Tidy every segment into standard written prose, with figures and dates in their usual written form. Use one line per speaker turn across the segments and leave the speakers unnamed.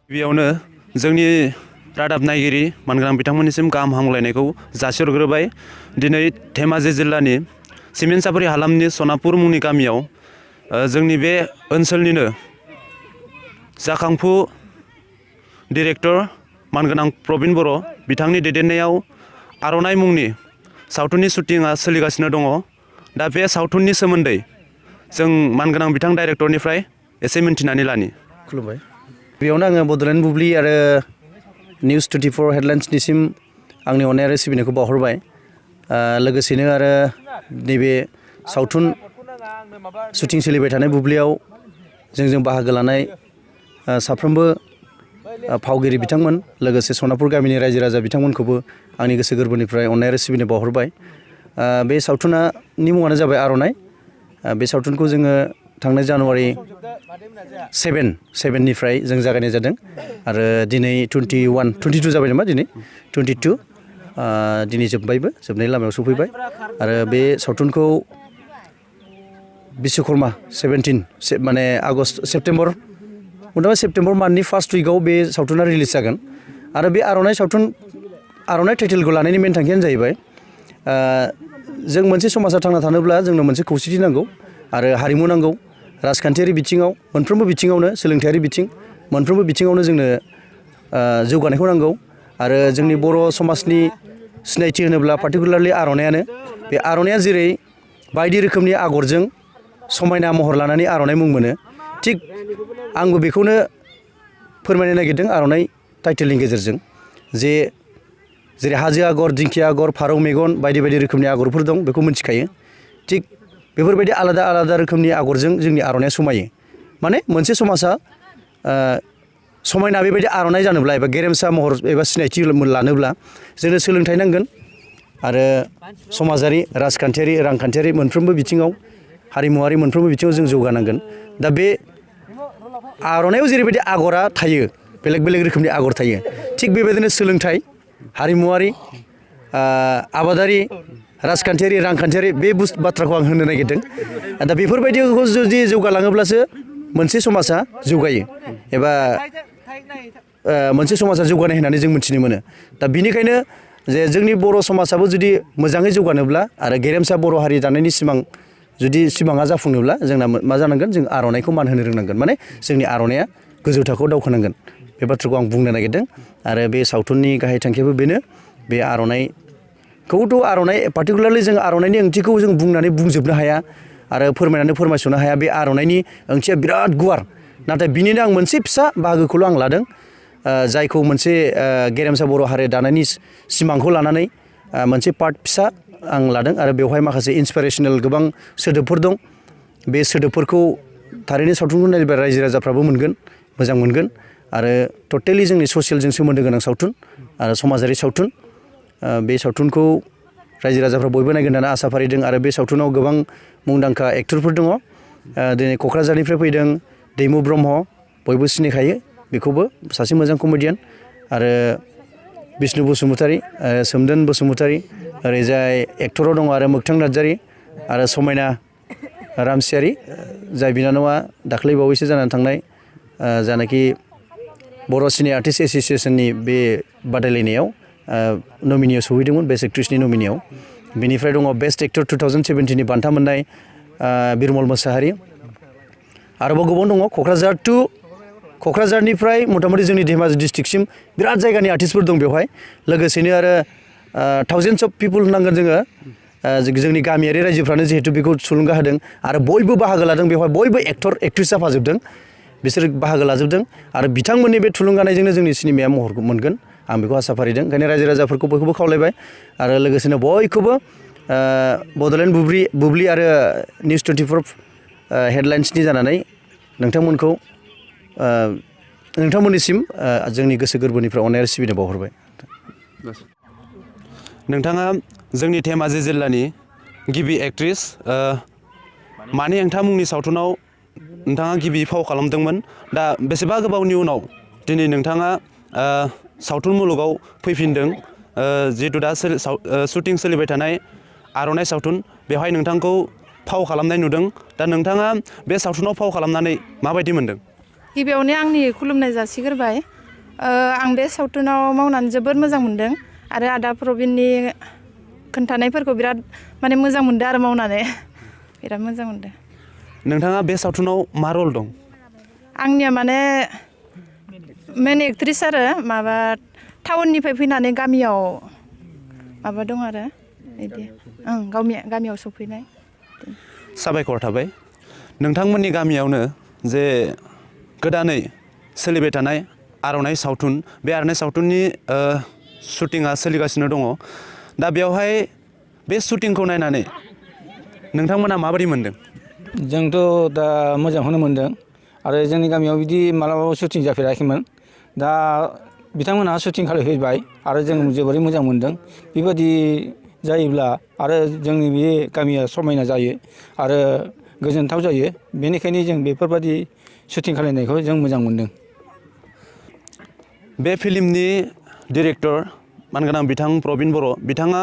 गिबियावनो जोंनि रादाब नायगिरि मानगोनां बिथांमोननिसिम गाहाम हामलायनायखौ जासिहरग्रोबाय। दिनै धेमाजि जिल्लानि सिमेन्टसापरि हालामनि सनापुर मुंनि गामियाव जोंनि बे ओनसोलनिनो जाखांफु डिरेक्टर मानगोनां प्रबिन बर' बिथांनि दैदेननायाव आर'नाइ मुंनि सावथुननि शुटिंआ सोलिगासिनो दङ। दा बे सावथुननि सोमोन्दै जों मानगोनां बिथां डाइरेक्टरनिफ्राय एसे मिन्थिनानै लानि।
खुलुमबाय। बेयावनो आङो बड'लेण्ड बुब्लि आरो निउस 24 हेडलाइन्सनिसिम आंनि अननाय आरो सिबिनायखौ बावहरबाय। लोगोसेनो आरो नैबे सावथुन शुटिं सोलिबाय थानाय बुब्लियाव जों बाहागो लानाय साफ्रोमबो फावगिरि बिथांमोन लोगोसे सनापुर गामिनि रायजो राजा बिथांमोनखौबो आंनि गोसो गोरबोनिफ्राय अननाय आरो सिबिनाय बावहरबाय। बे सावथुननि मुङानो जाबाय आर'नाइ। बे सावथुनखौ जोङो थांनाय जानुवारि 7निफ्राय जों जागायनाय जादों आरो दिनै 22 जाबाय नामा दिनै 22 दिनै जोबनायनि लामायाव सफैबाय आरो बे सावथुनखौ बिश्वकर्मा 17 माने सेप्तेम्बर मान्थनि फार्स्ट उइकआव बे सावथुना रिलिज जागोन आरो बे आर'नाइ टाइटेलखौ लानायनि मेन थांखियानो जाहैबाय जों मोनसे समाजा थांना थानोब्ला जोंनो मोनसे खौसेथि नांगौ आरो हारिमु नांगौ। राजखान्थियारि बिथिङाव मोनफ्रोमबो बिथिङावनो सोलोंथायारि बिथिं मोनफ्रोमबो बिथिङावनो जोंनो जौगानायखौ नांगौ आरो जोंनि बर' समाजनि सिनायथि होनोब्ला पार्टिकुलारलि आर'नाइयानो। बे आर'नाइया जेरै बायदि रोखोमनि आगरजों समायना महर लानानै आर'नाइ मुं मोनो, थिग आंबो बेखौनो फोरमायनो नागिरदों आर'नाइ टाइटेलनि गेजेरजों जे जेरै हाजो आगर, दिंखिया आगर, फारौ मेगन बायदि बायदि रोखोमनि आगरफोर दं बेखौ मिथिखायो। थिग बेफोरबायदि आलादा आलादा रोखोमनि आगरजों जोंनि आर'नाइया समायो। माने मोनसे समाजा समायना बेबायदि आर'नाइ जानोब्ला एबा गेरेमसा महर एबा सिनायथि लानोब्ला जोंनो सोलोंथाइ नांगोन आरो समाजारि, राजखान्थियारि, रांखान्थियारि मोनफ्रोमबो बिथिङाव हारिमुवारि मोनफ्रोमबो बिथिङाव जों जौगानांगोन। दा बे आर'नाइयाव जेरैबायदि आगरा थायो, बेलेग बेलेग रोखोमनि आगर थायो, थिग बेबायदिनो सोलोंथाइ, हारिमुवारि, आबादारि, राजखान्थियारि, रांखान्थियारि बे बाथ्राखौ आं होननो नागिरदों। दा बेफोरबायदिखौ जुदि जौगालाङोब्लासो मोनसे समाजा जौगायो एबा मोनसे समाजा जौगानाय होननानै जों मिथिनो मोनो। दा बिनिखायनो जे जोंनि बर' समाजाबो जुदि मोजाङै जौगानोब्ला आरो गेरेमसा बर' हारि दानायनि सिमाङा जाफुंनोब्ला जोंना मा जानांगोन, जों आर'नाइखौ मान होनो रोंनांगोन। माने जोंनि आर'नाइया गोजौ थाखोआव दावखोनांगोन। बे बाथ्राखौ आं बुंनो नागिरदों आरो बे सावथुननि गाहाय थांखियाबो बेनो। बे पार्टिकुलारलि जों आर'नाइनि ओंथिखौ जों बुंनानै बुंजोबनो हाया आरो फोरमायनानै फोरमायस'नो हाया। बे आर'नाइनि ओंथिया बिराद गुवार, नाथाय बिनिनो आं मोनसे फिसा बाहागोखौल' आं लादों, जायखौ मोनसे गेरेमसा बर' हारि दानायनि सिमांखौ लानानै मोनसे पार्ट फिसा आं लादों आरो बेवहाय माखासे इन्सपिरेसनेल गोबां सोदोबफोर दं। बे सोदोबफोरखौ थारैनो सावथुनखौ नायोब्ला रायजो राजाफ्राबो मोजां मोनगोन आरो टटेलि जोंनि ससियेलजों सोमोन्दो गोनां सावथुन आरो समाजारि सावथुन। बे सावथुनखौ रायजो राजाफ्रा बयबो नायगोन होननानै आसा फारिदों आरो बे सावथुनाव गोबां मुंदांखा एक्टरफोर दङ। दिनै क'क्राझारनिफ्राय फैदों दैमु ब्रह्म, बयबो सिनायखायो बेखौबो, सासे मोजां कमेडियान, आरो बिष्णु बसुमतारी, सोमदोन बसुमतारी, ओरैजाय एक्टराव दङ आरो मोगथां नार्जारी आरो समायना रामसियारि, जाय बिनानावा दाख्लै बावैसो जानानै थांनाय जानाखि बर' सिने आर्टिस्ट एस'सियेसननि बे बादायलायनायाव नमिनियाव सौहैदोंमोन, बेस्ट एक्ट्रेसनि नमिनियाव। बेनिफ्राय दङ बेस्ट एक्टर 2017नि बान्था मोननाय बिरमल मोसाहारि। आरोबाव गोबां दङ। क'क्राझारनिफ्राय मथा मथि जोंनि धेमाजि डिस्ट्रिक्टसिम बिराद जायगानि आर्टिस्टफोर दं बेवहाय। लोगोसेनो आरो थावजेन्डस अफ पिपुल होनांगोन जोङो, जोंनि गामियारि रायजोफ्रानो जिहेतु बेखौ थुलुंगा होदों आरो बयबो बाहागो लादों बेवहाय, बयबो एक्टर एक्ट्रेस जाफाजोबदों, बिसोर बाहागो लाजोबदों आरो बिथांमोननि बे थुलुंगानायजोंनो जोंनि सिनेमाया महर मोनगोन, आं बेखौ आसा फारिदों। ओंखायनो रायजो राजाफोरखौ बयखौबो खावलायबाय आरो लोगोसेनो बयखौबो बड'लेण्ड बुब्लि आरो निउस 24 हेडलाइन्सनि जानानै नोंथांमोननिसिम जोंनि गोसो गोरबोनिफ्राय अननाय आरो सिबिनाय बावहरबाय।
नोंथाङा जोंनि धेमाजि जिल्लानि गिबि एक्ट्रेस मानि हेंथा मुंनि सावथुनाव नोंथाङा गिबि फाव खालामदोंमोन। दा बेसेबा गोबावनि उनाव दिनै नोंथाङा सावथुन मुलुगाव फैफिनदों, जिहेतु दा शुटिं सोलिबाय थानाय आर'नाइ सावथुन, बेवहाय नोंथांखौ फाव खालामनाय नुदों। दा नोंथाङा बे सावथुनाव फाव खालामनानै माबायदि मोनदों?
गिबियावनो आंनि खुलुमनाय जासिग्रोबाय। आं बे सावथुनाव मावनानै जोबोद मोजां मोनदों आरो आदा प्रबिननि खोन्थानायफोरखौ बिराद माने मोजां मोनदों आरो मावनानै बिराद मोजां मोनदों।
नोंथाङा बे सावथुनाव मा रल दं?
आंनिया माने मेन एक्ट्रिस आरो माबा टाउननिफ्राय फैनानै गामियाव माबा दं आरो बिदि गामियाव सफैनाय।
साबायखर थाबाय। नोंथांमोननि गामियावनो जे गोदानै सोलिबाय थानाय आर'नाइ सावथुन, बे आर'नाइ सावथुननि शुटिंआ सोलिगासिनो दङ। दा बेवहाय बे शुटिंखौ नायनानै नोंथांमोना माबायदि मोनदों?
जोंथ' दा मोजांखौनो मोनदों आरो जोंनि गामियाव बिदि मालाबाबो शुटिं जाफेराखैमोन। दा बिथांमोनहा शुटिं खालामहैबाय आरो जों जोबोरै मोजां मोनदों। बेबायदि जायोब्ला आरो जोंनि बे गामिया समायना जायो आरो गोजोनथाव जायो। बेनिखायनो जों बेफोरबायदि शुटिं खालामनायखौ जों मोजां मोनदों।
बे फिल्मनि डिरेक्टर मानगोनां बिथां प्रबिन बर', बिथाङा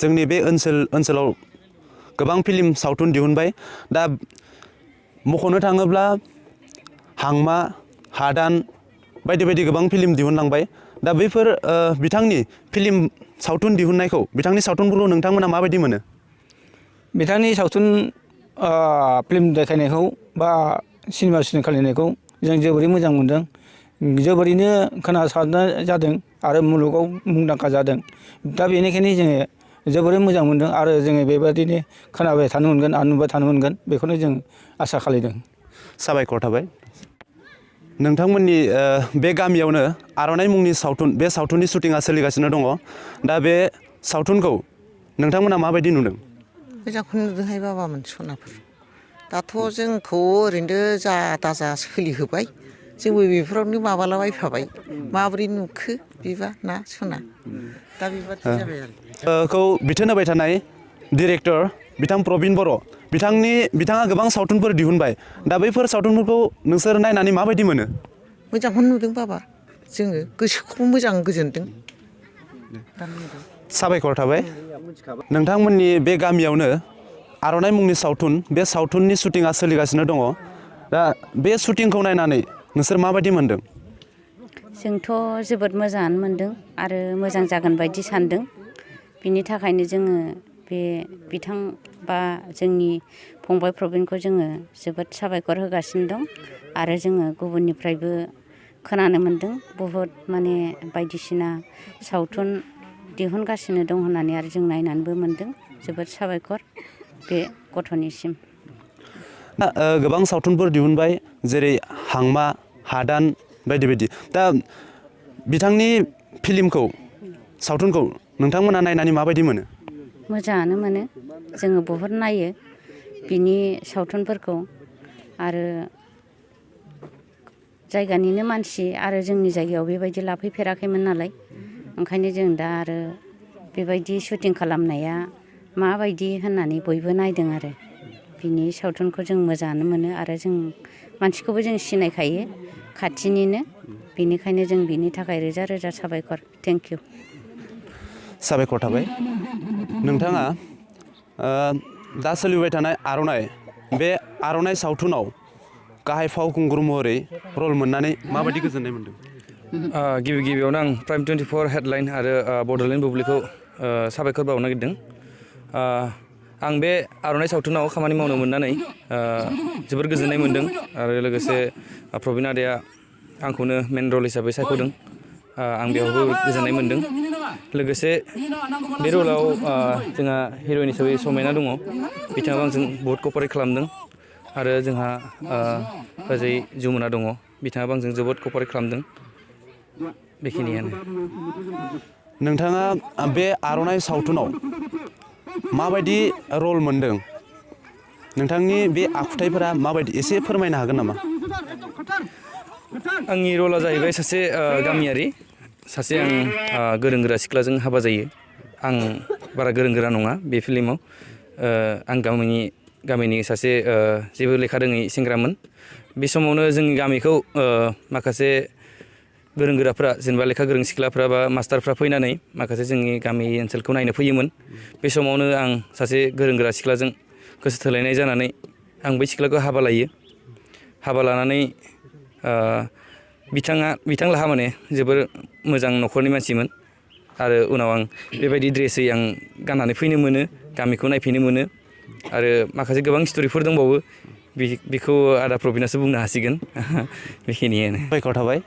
जोंनि बे ओनसोलाव गोबां फिल्म सावथुन दिहुनबाय। दा मख'नो थाङोब्ला हांमा, हादान बायदि बायदि गोबां फिल्म दिहुनलांबाय। दा बैफोर बिथांनि फिल्म सावथुन दिहुननायखौ, बिथांनि सावथुनफोरखौ नोंथांमोना माबायदि मोनो?
बिथांनि सावथुन फिल्म देखायनायखौ बा सिनेमा शुटिं खालामनायखौ जों जोबोरै मोजां मोनदों। जोबोरैनो खोनासारनाय जादों आरो मुलुगाव मुंदांखा जादों। दा बेनिखायनो जोङो जोबोरै मोजां मोनदों आरो जोङो बेबायदिनो खोनाबाय थानो मोनगोन आरो नुबाय थानो मोनगोन, बेखौनो जों आसा खालामदों।
साबायखर थाबाय। नोंथांमोननि बे गामियावनो आर'नाइ मुंनि सावथुन, बे सावथुननि शुटिंआ सोलिगासिनो दङ। दा बे सावथुनखौ नोंथांमोना माबायदि नुदों?
मोजांखौनो नुदोंहाय बाबामोन सनाफोर। दाथ' जोंखौ ओरैनो जा दाजा सोलिहोबाय, जोंबो बेफोरावनो माबालाबायफाबाय। माबोरै नुखो बिबा ना सना? दा बेबादि जाबाय आरो।
खौ बिथोन होबाय थानाय डिरेक्टर बिथां प्रबिन बर', बिथाङा गोबां सावथुनफोर दिहुनबाय। दा बैफोर सावथुनफोरखौ नोंसोर नायनानै माबायदि मोनो?
मोजांखौनो नुदों बाबा, जोङो गोसोखौ मोजां गोजोनदों।
साबायखर थाबाय। नोंथांमोननि बे गामियावनो आर'नाइ मुंनि सावथुन, बे सावथुननि शुटिंआ सोलिगासिनो दङ। दा बे शुटिंखौ नायनानै नोंसोर माबायदि मोनदों?
जोंथ' जोबोद मोजाङानो मोनदों आरो मोजां जागोन बायदि सानदों। बिनि थाखायनो जोङो बे बिथां बा जोंनि फंबाय प्रबिनखौ जोङो जोबोद साबायखर होगासिनो दं आरो जोङो गुबुननिफ्रायबो खोनानो मोनदों बहुद माने बायदिसिना सावथुन दिहुनगासिनो दं होननानै आरो जों नायनानैबो मोनदों। जोबोद साबायखर बे गथ'निसिम।
गोबां सावथुनफोर दिहुनबाय, जेरै हांमा, हादान बायदि बायदि। दा बिथांनि फिल्मखौ, सावथुनखौ नोंथांमोना नायनानै माबायदि मोनो?
मोजाङानो मोनो, जोङो बहुद नायो बिनि सावथुनफोरखौ आरो जायगानिनो मानसि आरो जोंनि जायगायाव बेबायदि लाफैफेराखैमोन नालाय, ओंखायनो जों दा आरो बेबायदि शुटिं खालामनाया माबायदि होननानै बयबो नायदों आरो बिनि सावथुनखौ जों मोजाङानो मोनो आरो जों मानसिखौबो जों सिनायखायो खाथिनिनो, बेनिखायनो जों बिनि थाखाय रोजा रोजा साबायखर। Thank you.
साबायखर थाबाय। नोंथाङा दा सोलिबाय थानाय आर'नाइ, बे आर'नाइ सावथुनाव गाहाय फावखुंगुर महरै रल मोननानै माबायदि गोजोननाय मोनदों?
गिबियावनो आं प्राइम 24 हेडलाइन आरो बड'लेण्ड बुब्लिखौ साबायखर बावनो नागिरदों। आं बे आर'नाइ सावथुनाव खामानि मावनो मोननानै जोबोर गोजोननाय मोन्दों आरो लोगोसे प्रबिन आदाया आंखौनो मेन रल हिसाबै सायख'दों। आं बेयावबो गोजोननाय मोन्दों। लोगोसे बे रलाव जोंहा हिर'इन हिसाबै समायना दङ, बिथाङाबो आंजों बहुद कपारेट खालामदों आरो जोंहा ओजै जमुना दङ, बिथाङाबो आंजों जोबोद कपारेट खालामदों। बेखिनियानो।
नोंथाङा बे आर'नाइ सावथुनाव माबायदि रल मोनदों? नोंथांनि बे आखुथायफोरा माबायदि, एसे फोरमायनो हागोन नामा?
आंनि रला जाहैबाय सासे गामियारि, सासे आं गोरों गोरा सिख्लाजों हाबा जायो। आं बारा गोरों गोरा नङा बे फिल्माव। आं गामिनि सासे जेबो लेखा रोङै सेंग्रामोन। बे समावनो जोंनि गामिखौ माखासे गोरों गोराफ्रा, जेनेबा लेखा गोरों सिख्लाफ्रा बा मास्टारफ्रा फैनानै माखासे जोंनि गामि ओनसोलखौ नायनो फैयोमोन। बे समावनो आं सासे गोरों गोरा सिख्लाजों गोसो थोलायनाय जानानै आं बै सिख्लाखौ हाबा लायो। हाबा लानानै बिथांलाहा माने जोबोर मोजां न'खरनि मानसिमोन आरो उनाव आं बेबायदि ड्रेसै आं गाननानै फैनो मोनो गामिखौ नायफैनो मोनो आरो माखासे गोबां स्ट'रिफोर दंबावो बेखौ आदा प्रबिनासो बुंनो हासिगोन बेखिनियानो
साबायखर थाबाय